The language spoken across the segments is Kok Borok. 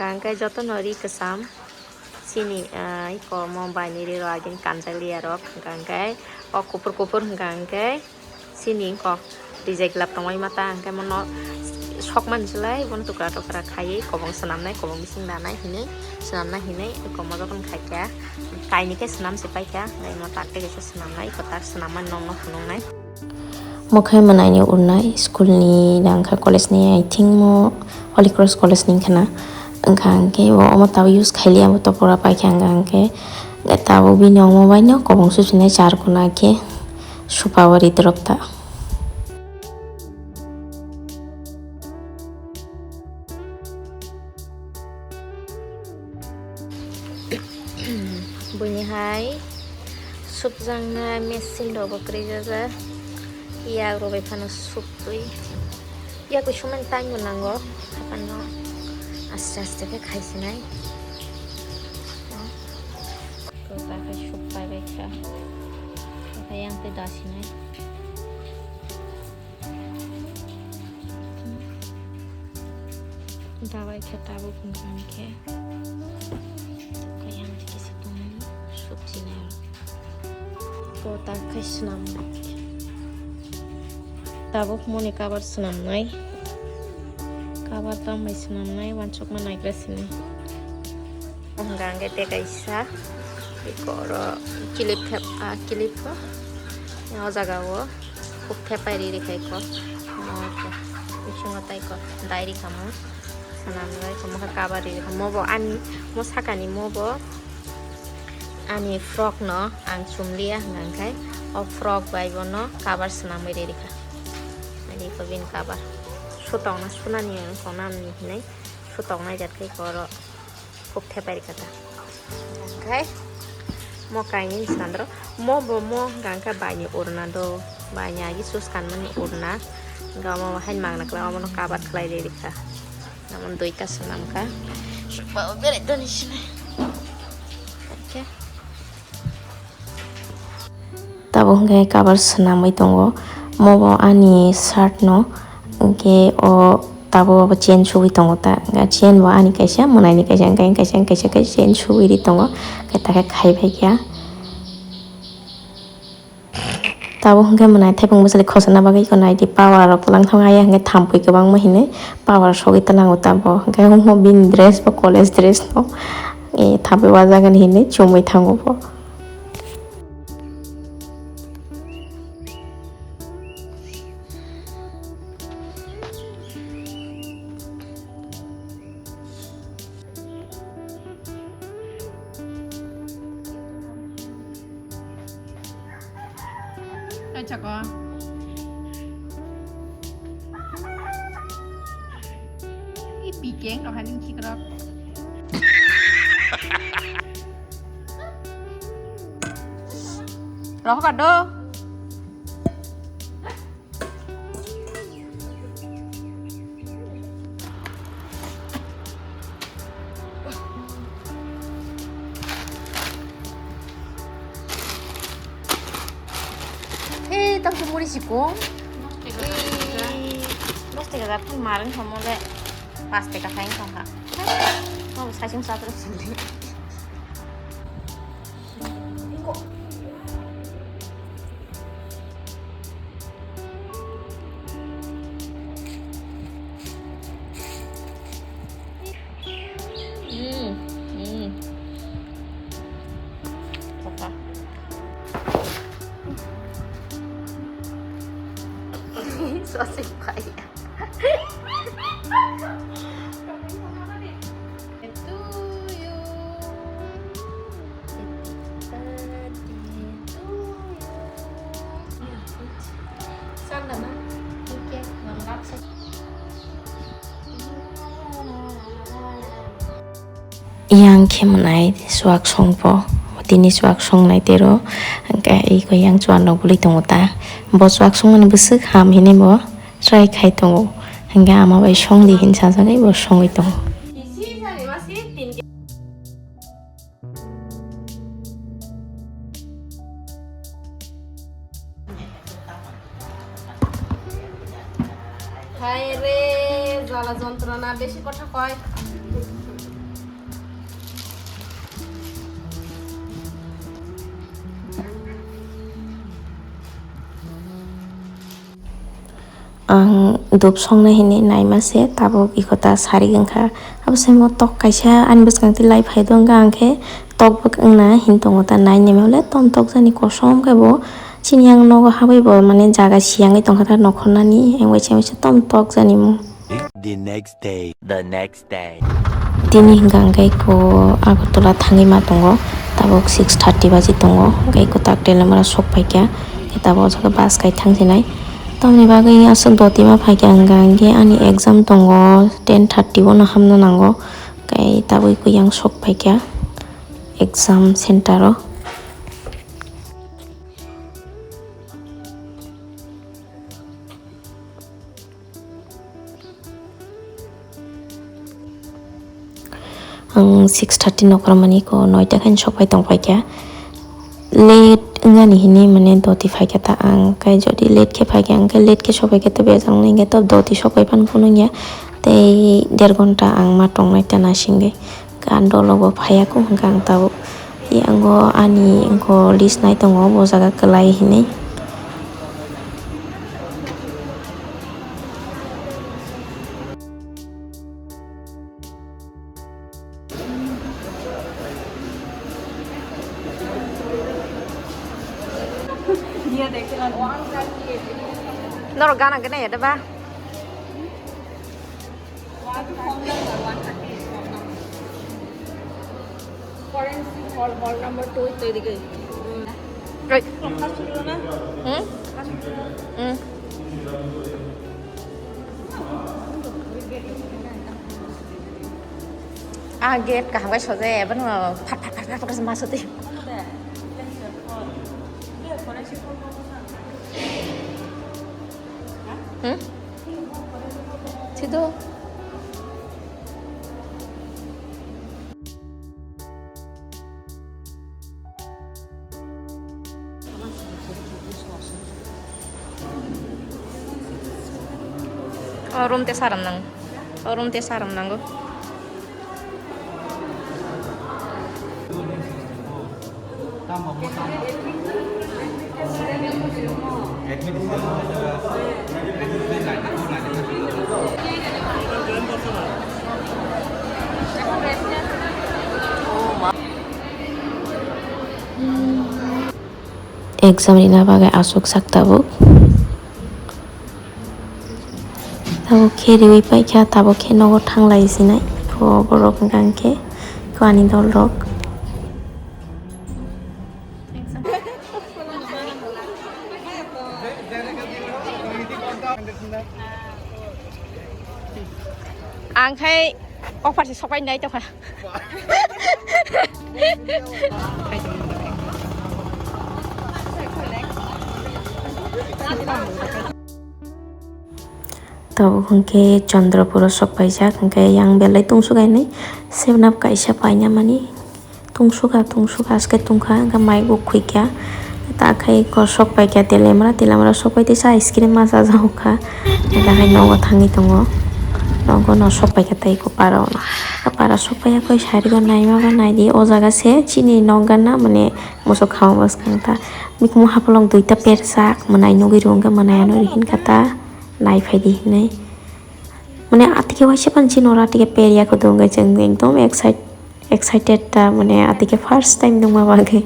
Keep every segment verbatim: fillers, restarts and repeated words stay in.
Hwnkhe jotono ri kwcham chini, ah, iko mo baini ri rok agini kanjak liya rok hwnkha hwnkhe o kuphur kuphur hwnkha hwnkhe chini iko rijai glap tongwi mata hwnkhe mono sokmani slai bono tukra tukra khaiwi kobong swnamnai kobong bising danai hinwi swnamna hinwi iko mo jotono khaikha kainwi khe swnam se paikha hwnkhe imo tak tei kaisa swnamnai iko tak swnammani nokno phunuknai. Mokhai mwnaini urnai school ni nangkha college ni, I think mo Holy Cross College ni khna. Wngkha hwnkhe bo omo tabuk use khailiya bo topora paikha wngkha hwnkhe tabuk bini omo baino kobong susinai charkuna khe supawari drop ta. Buini hai supjaknai machine rok bo kwrwi jajak. Yak rok bai phano supwi. Yak bai sumani time bo nango. Haphano aste aste khe khaisinai. Kota khe sup pai bai kha. Kota yang tei dasinai. Dabai khe tabuk wngkha hwnkhe kayang tei kisa tongmani sukchinai rok. Bo tak khai swnam. Tabuk moni cover swnamnai. Cover tang bai swnamnai uansukma naigra sini. Hwnka hwnkhe tei kaisa eko oro clip thep, ah, clip o, o jaga o hook thepai riri khai ko, omo khe bisingo tei ko dai rikha mo, swnam rwi kha mo khe cover riri kha mo bo ani mo sakani mo bo ani frock no ang chumliya hwnka hwnkhe o frock bai bono cover swnamwi riri kha, ani ko bini cover sutokna sunani ang tongnani hinwi sutoknai jat khai ko oro. Kok thepai rikha ta. Hwnkhe mo kainwi sandro. Mo bo mo hwnkha hwnkhe baini urna do. Baini agi sus kanmani urna. Hwnkhe omo hain mangna kwlai omono kabar khlai ri rikha. Omo duita swnamkha. Ba berai doni sini. Hwnkhe. Tabuk hwnkhe cover swnamwi tongo. Mo bo ani shirt no, hwnkhe o tabuk abo chain sugwi tongo ta. Hwnkhe chain bo ani kaisa, mwnaini kaisa, hwnkhe kaisa, kaisa khe chain sugwi ri tongo. Hwnkhe takhe khai bai kha. Tabuk hwnkhe mwnai thaiphung bwsali khosokna bagwi iko naidi power rok twlang thangma ya hwnkhe thampui kwbangma hinwi power sogwi tlango tabuk. Hwnkhe omo bini dress bo college dress no, eh, thampui wajagani hinwi chumui thango bo. Ai chako. I pikeng no haning chikrok. Roho kado. Hei, tang tu muri siko. Hei, dos teka jar pun marang samo le. Pas teka kain kong ha. Mau sasing satu sendiri. Mm, mm. Papa. Sosik kaya. To you. Happy birthday to you. Sandana. Okay, one love. Yang khe mwnai chuak songpo, tini chuak songnai tero, hwnkhe iko yang chuan rok bwlwi tongo ta. Bo chuak songmani bwswk ham hinwi bo try khai tongo, hwnkhe ama bai songdi hin sajagwi bo songwi tongo. Hai re, jala jontrona besi kotha koi. Ang dup songna hini naima se tabuk iko ta sarik wngkha. Abo se mo tok kaisa ani bwskang twi lai phai do wngkha, ang khe tok bwk wngna hin tongo ta nai naima le tom tok jani kosom khe bo chini yang nogo habwi bo mane jaga siyangwi tongkha ta nokhornani yang bai se tom tok jani mo. The next day. The next day. Tini hwnkha hwnkhe ko Agartala thangwi ma tongo, tabuk six thirty baji tongo, hwnkhe ko tak Teliamura sok phaikha, hwnkhe tabuk o jaga bus kai thang sinai. Tamoni bagwi aswk doti ma phaikha hwnkha hwnkhe ani exam tongo, ten thirty o no hamna nango, hwnkhe tabuk ko yang sok phaikha exam center o. Ang six thirty nokhormani ko noita khe sokphai tongphaikha. Late wngnani hinwi mane doti phaikha ta ang, kai jodi late khe phaikha, ang khe late khe sokphaikha, to bejak wngnai hwnkhe to doti sokphai phano phunukya. Tei der ghonta ang ma tongnai ta nasingwi. Gan dolo bo phaiya kung hwnkha ang tabuk. Yango ani wngkha list nai tongo, bo jaga kwlai hinwi. Norok gana gana ya da ba? Forensic hall, hall number two তো এদিকে। এই। First floor না? হুম? হুম। Ah, gate kaham khe sojak, ebono phat phat phat phat phat ma sotwi. Hmm? Situ. O room te saram nang. O room te saram nango. Exam rina bagwi aswk sak tabuk. Tabuk khe riwi paikha, tabuk khe nogo thanglai sinai. Ko borok hwnkha hwnkhe ko ani dol rok. Ang khai offer se sopai nai tongkha. Tabuk hwnkhe Chandrapuro sok paijak, hwnkhe yang belai tungsuk ainwi seven up kaisa paina mani. Tungsukha, tungsukha, aske tungkha, hwnkhe mai bo khuikha. Ta khai ko sok paikha Teliamura, Teliamura sok pai tisa ice cream ma chajak kha. Hwnkhe hai nogo thangwi tongo. Nogo no sok paikha tei ko para o no. Para sok paiya koi sari go naima ba naidi. O jaga se chini nok gana mane musuk khama bwskang ta. Mikhumu hapalok duita perjak, mwnai nugwi rw hwnkhe mwnai ano ri hinkha ta. Nai phaidi hinwi. Mane atike waisa pan chini oro atike perya khe dong khe chwng ekdom excite-, excited ta mane atike first time nungma bagwi.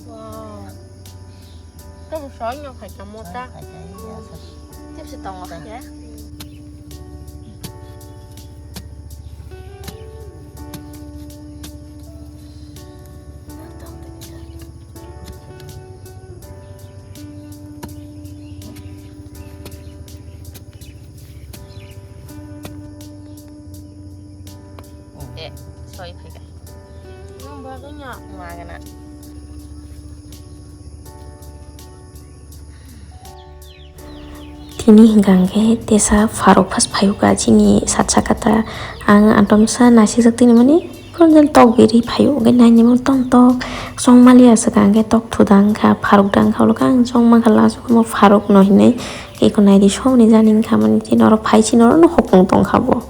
Wow. Tamo soy no khai tamo ta. Soy khai ta, iya, sa- Tip si tongo khai ya. Eh, soy khai ta. Nwng bagwi no. Nwng agana. Tini hwnkha hwnkhe tesa pharok phas phaiwkha chini sat saka ta. Ang atomsa nasijak tini mani Tok beri phaio, hwnkhe nainimo tong tok chongmaliya swkang khe tok thuda wngkha, pharok da wngkha, ulo khe ang chongmankha last o khe mo pharok no hinwi eko naidi somni jani wngkha, mani chini oro phai chini oro no hokong tongkha bo.